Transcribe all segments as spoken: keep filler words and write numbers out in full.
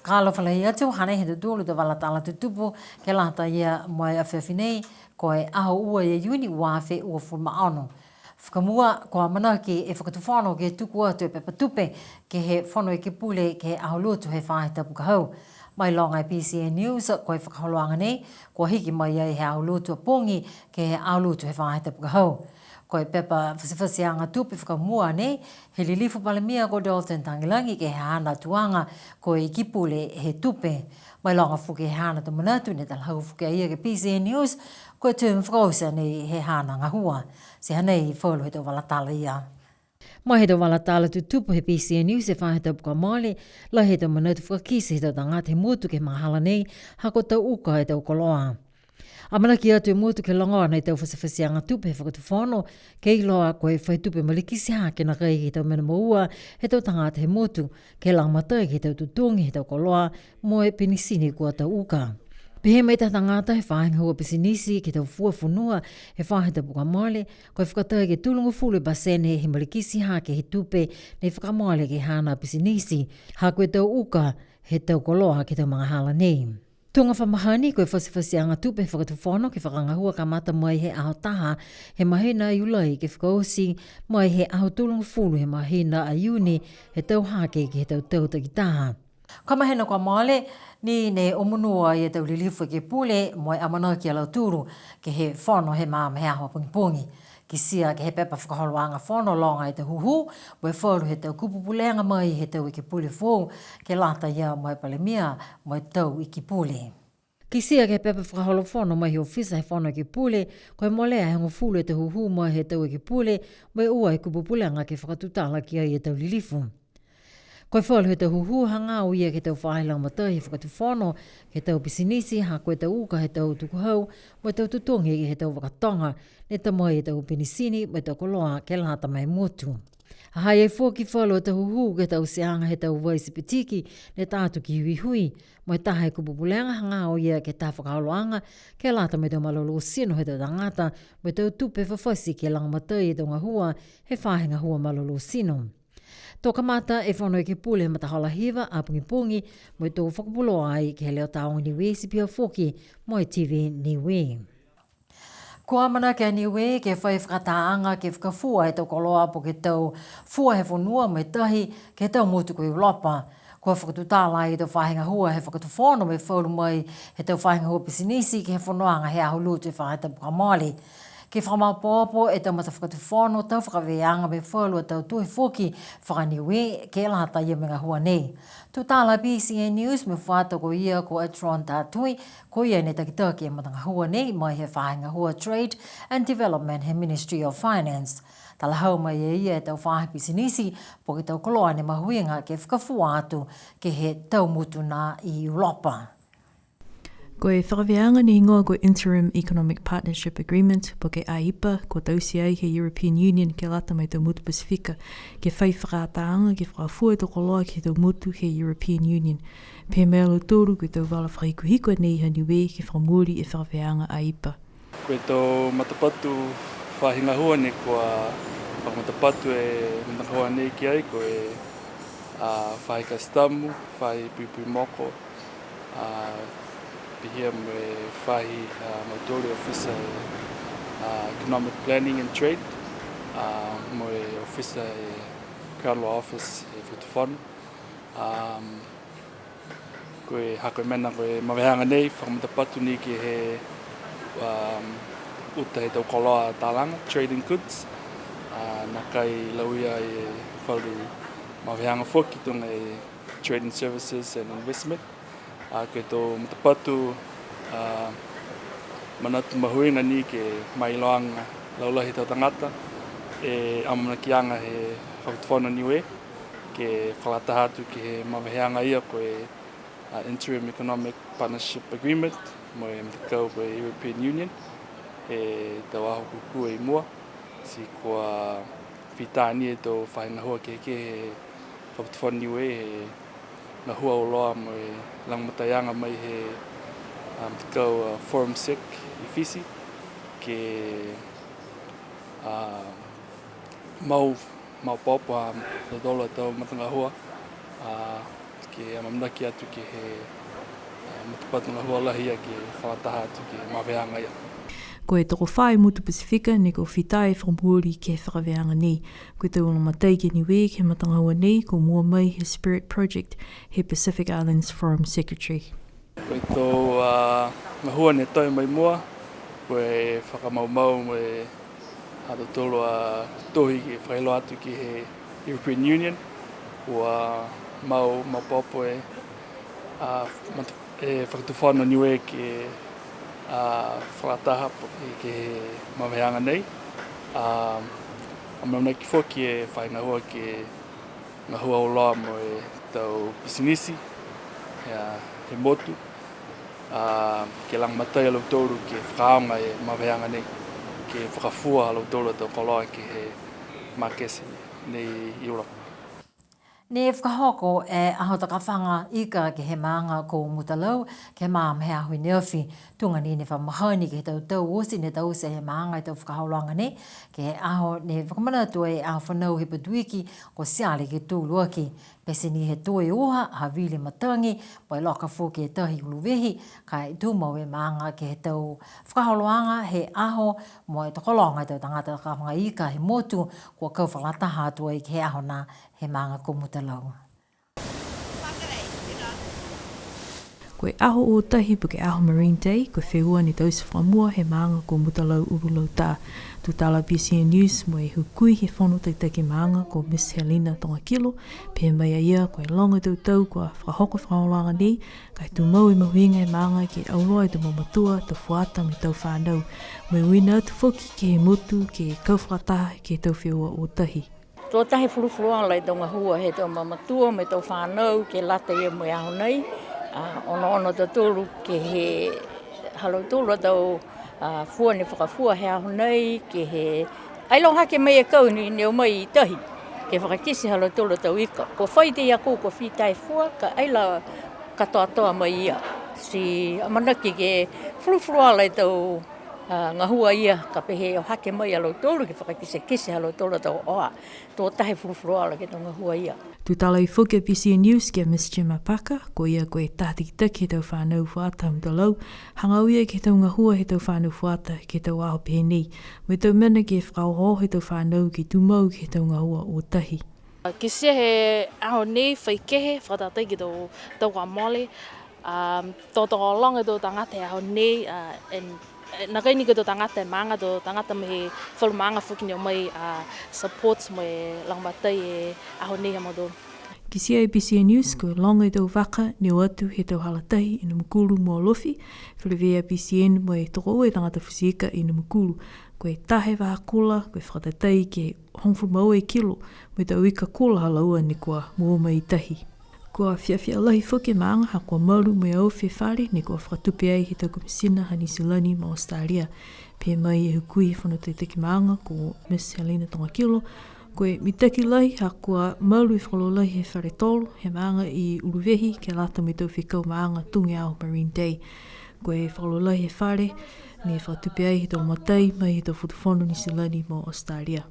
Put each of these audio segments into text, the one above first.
Fakaalofa lahi atu, hanei e tau tolu tau vala tala tutupu ke lata ia mo e afiafi nei, ko e aho ua ia Iuni ua afe uafulu ma ono. Fakamua, kua amanaki e Fakatufono ke tuku atu e pepa tupe ke he Fono Ekepule ke he Aho Lotu he faahi tapu ka hau. Mailoga e BCN News, ko e fakaholoaga nei, kua hiki mai ai he Aho Lotu a pogi ke he Aho Lotu he faahi tapu ka hau. Ko e pepa fatifatiaga tupe fakamua nei, he Lilifu Palemia ko Dalton Tagelagi ke he haana tuaga ko e Ikipule he Tupe. Mailoga foki he haana tau manatu ne talahau foki a ia ke he BCN News, ko e term fakaoti a nei he haana gahua. Ti hanei falu he tau vala tala ia. Mai he tau vala tala tutupu he BCN News he faahi tapu kua mole, lahi e tau manatu fakakite he tau tagata he motu ke he magahala nei, ha ko e tau uka e tau koloa. Amanaki atu e motu ke logona e tau fatifatiaga tupe he Fakatufono, ke iloa ko e fai tupe malikiti hake nākai ke he tau mena moua he tau tagata he motu, ke lagomatai ke he tau totogi he tau koloa, mo e penisini kua tau uka. Pehē mai e taha tagata he faahi gahua pisinisi ke he tau fua fonua he faahi tapu kua mole, ko e fakatai ke tolugofulu e pasene he malikiti hake he tupe ne fakamole ke he haana pisinisi, ha ko e tau uka he tau koloa ke he tau magahala nei. Tuga fa mahani, ko e fatifatiaga tupe he Fakatufono ke fakagahua kamata mai he aho taha he mahina Iulai ke fakaoti mai he aho tolugofulu he mahina a Iuni he tau hake ke he tau tau takitaha. Ko e mahina kua mole ni ne omonuo ai e tau Lilifu Ekepule mo e amanaki a lautolu ke he fono he magaaho pogipogi. Kitia ke he pepa fakaholoaga fono loga e tau hūhū, mo e falu he tau kupu pulega mai he tau Ekepule foou, ke lata ia mo e Palemia, mo e tau Ikipule. Kitia ke he pepa fakaholo fono mai he ofisa he Fono Ekepule, ko e molea e hogofulu e tau hūhū mai he tau Ekepule, mo e ua e kupu pulega ke fakatutala ki ai e tau Lilifu. Ko e falu he tau hūhū hagaao ia ke he tau faahi lagomatai he Fakatufono, ke he tau pisinisi, ha ko e tau uka he tau tukuhau, mo e tau totogi ke he tau vakatoga, ne ta mai e tau penisini, mo e tau koloa ke lata mo e motu. Ha ha i ai foki falu a tau hūhū ke he tauteaga he tau vai sipitiki, ne ta atu ki Huihui, mo e taha e kupu pulega hagaao ia ke he taha fakaholoaga, ke lata mo e tau malolō tino he tau tagata, mo e tau tupe fafati ke lagomatai e tau gahua he faahi gahua malolō tino. To kamata e Fono Ekepule he matahola hiva a pogipogi, mo e to fakapuloa ai ke he Leo Tāoga Niue ti pihia foki mo e TV Niue. Kua amanaki a Niue ke fai fakatāaga ke fakafua e tau koloa po ke tau fua he fonua mo e tahi ke he tau motu ko Europa. Kua fakatutala ai e tau faahi gahua he Fakatufono mo e falu mai he tau faahi gahua pisinisi ke he fonoaga he Aho Lotu he faahi tapu kua mole. Ke fakamaopoopo e tau matafakatufono, tau fakavēaga mo e falu a tau tohi foki faka-Niue ke lata ia mo e gahua nei. Tutala BCN News mo e fuata ko ia ko Atron Tatui, ko ia ne takitaki e matagahua nei mai he faahi gahua Trade and Development he Ministry of Finance. Talahau mai e ia e tau faahi pisinisi, po ke tau koloa ne mahuiga ke fakafua atu ke he tau motu nā i Europa. Ko e fakavēaga ne higoa ko e Interim Economic Partnership Agreement, po ke AEPA, kua taute ai he European Union ke lata mo e tau motu Pasifika, ke fai fakatāaga ke fakafua e tau koloa ke he tau motu he European Union. Pehē mai a lautolu ko e tau vala fakahikuhiku a nei ha Niue ke fakamooli e fakavēaga AEPA. Ko e tau matapatu faahi gahua ne kua fakamatapatu e matagahua nei ki ai, ko e, a, faahi kasitamu, faahi puipui moko, a, pihia mo e faahi, a, mautolu e ofisa e, a, Economic Planning and Trade, a, mo e ofisa e Crown Law Office he Fakatufono. A, Ko e ha ko e mena ko e maveheaga nei, fakamatapatu ni ke he, um, uta he tau koloa talaga, trading goods. A, nākai lauia e falu maveheaga foki tuga e trading services and investment. A, ko e tau matapatu, a, manatu mahuiga ni ke mailoga laulahi he tau tagata e amanakiaga he Fakatufono Niue, ke fakalataha atu ke he maveheaga ia ko e, a, Interim Economic Partnership Agreement mo e matakau ko e European Union he tau aho kūkū i mua. Ti kua fita ni e tau faahi gahua kehekehe he Fakatufono Niue he gahua auloa mo e lagomataiaga mai he, um, matakau, uh, Forum Sec i Fisi, ke, uh, mau, mau popo a tautolu a tau matagahua, uh, ke amaamanaki atu ke he, uh, matapatu gahua lahi ia ke fakalataha atu ke he maveheaga ia. Ko e tokofā e motu Pasifika ne kua fita e fakamooli ke he fakaveaga nei. Ko e tau lagomatai ki Niue ke he matagahua nei, kua moua mai he Spirit Project, he Pacific Islands Forum Secretary. Ko e tau, a, gahua ne toe mai mua, ko e fakamaumau mo e ha tautolu a tohi ke fakailoa atu ke he European Union, kua mau, mau popo e, a, mat-, e Fakatufono Niue ke, a, fakalataha po-, ke he maveheaga nei. A, amaamanaki foki e faahi gahua ke gahua auloa mo e tau pisinisi, ia, he motu, a, ke lagomatai a lautolu ke fakaaoga e maveheaga nei, ke fakafua a lautolu a tau koloa ke he maketi nei i Europa. Ne fakahoko e aho takafaga ika ke he maaga ko Mutalau, ke he magaaho he aho i ne afi. Tuga ni ne fa mahani ke he tau tau oti ne taute he maaga e tau fakaholoaga nei, ke he aho ne fakamanatu ai e aho fanau he Patuiki, ko Siale ke tolu aki. Pete ni he tō e uha, havili matagi, mo e loka foki e tahi uluvehi, ka e tumau e maaga ke he tau fakaholoaga he aho, mo e tokologa e tau tagata takafaga ika he motu, kua kau fakalataha atu ai ke he aho na he maaga ko Mutalau. Ko e aho ō tahi po ke aho Marine Day, ko e feua ne taute fakamua he maaga ko Mutalau Ululauta. Tutala BCN News mo e hukui he fono takitaki maaga ko Miss Helena Togakilo, pehē mai a ia ko e loga e tau tau kua fakahoko e fakaholoaga nei, ka e tumau e mahuiga he maaga ke auloa e tau mamatua, tau fuata mo e tau fanau. Mo e uiina atu foki ke he motu ke kau fakataha ke he tau feua ō tahi. Tuatahi fulufuluola e tau gahua he tau mamatua mo e tau fanau ke lata ia mo e aho nei, a, onoono a tautolu ke he ha lautolu a tau, a, fua ne fakafua he aho nei, ke he ai la hake mai e kau ne, ne o mai i tahi, ke fakakite ha lautolu a tau ika. Kua fai tei a koe, kua fita e fua, ka ai la katoatoa mai ia. Ti amanaki ke fulufuluola e tau, a, gahua ia, ka pehē o hake mai a lautolu ke fakakitekite ha lautolu a tau oa. Tuatahi fulufuluola ke he tau gahua ia. Tutala ai foki a BCN News ki a Miss Gemma Parker, ko ia ko e taha takitaki he tau fanau fuata Mutalau, hagaao ia ke he tau gahua he tau fanau fuata ke he tau aho pehē nei. Mo e tau mena ke fakaohooho he tau fanau ke tumau ke he tau gahua ō tahi. Kitia he aho nei fai kehe, fakatātā ke he tau, tau kua mole, a, tokologa e tau tagata he aho nei, a, and, e, nākai ni ko e tau tagata he maaga, tau tagata mai he falu maaga foki ne o mai, a, support mo e lagomatai e aho nei ha mautolu. Kitia e BCN News, ko e loga e tau vaka ne o atu he tau hala tahi i Namukulu mo Alofi, feleveia BCN mo e tokoua e tagata futi ika i Namukulu. Ko e taha e vahakula, ko e fakatātā ke hogofulu ma ua e kilo, mo e tau ika kula ha laua ne kua moua mai i tahi. Kua fiafia lahi foki e maaga ha kua malu mo e aofi e fale ne kua fakatupe ai he tau komisina ha Niu Silani mo Australia. Pehē mai e hukui he fono takitaki maaga ko Miss Helena Togakilo, ko e mitaki lahi ha kua malu e fakalaulahi he fale tolo he maaga i Uluvehi ke lata mo e tau fekau maaga tuga e aho Marine Day. Ko e fakalaulahi he fale ne fakatupe ai he tau matai mai he tau fakatufono Niu Silani mo Australia.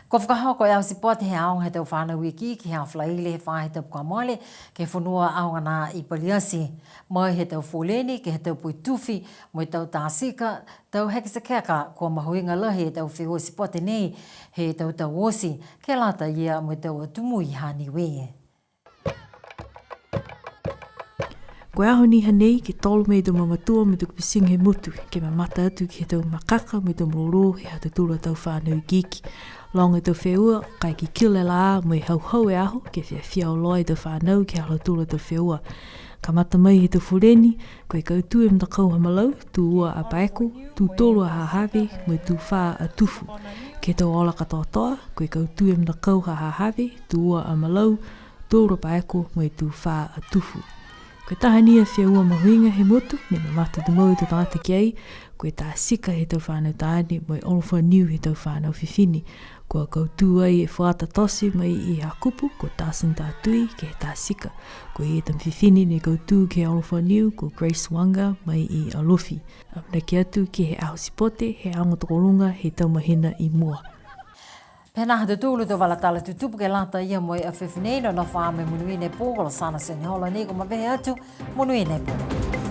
Kua fakahoko e aho sipote he aoga he tau fanau ikiiki he aho Falaile he faahi tapu kua mole, ke he fonua aoga nā i Paliati. Mai he tau foleni, ke he tau poitufi, mo e tau tā tika, tau heketeke, kua mahuiga lahi e tau feua sipote nei, he tau tau oti, ke lata ia mo e tau atu mui ha Niue. Ko e aho ni hanei, ke tolo mai e tau mamatua mo e tau kapitiga he motu, ke mamata atu ke he tau makaka mo e tau malolō he ha tautolu a tau fanau ikiiki. Loga e tau feua, ka e kikila e lā mo e hauhau e aho, ke fiafia auloa e tau fanau ke he ha lautolu a tau feua. Kamata mai he tau foleni, ko e kautū e matakau ha Malau, tū ua a Paeko, tū tolu a Hahave, mo e tū fā a Tufu. Ke he tau ola katoatoa, ko e kautū e matakau ha Hahave, tū ua a Malau, tolu a Paeko mo e tū fā a Tufu. Ko e taha ni a feua mahuiga he motu, ne mamata tumau e tau tagata ki ai, ko e tā sika he tau fānau taane, mo e olofa niu he tau fānau fifine. Kua kautū ai e fuata tote mai i Hakupu, ko Tarson Tatui, ke he tā sika. Ko e tama fifine ne kautū ke he olofa niu, ko Grace Waqa, mai i Alofi. Amanaki atu ke he aho sipote, he aoga tokoluga, he tau mahina i mua. Pehē nā ha tautolu a tau vala tala tutupu ke lata ia mo e afiafi nei, nonofo ā mo e monuina e pō, ko Lasana Senihola nei kua mavehe atu, monuina e pō.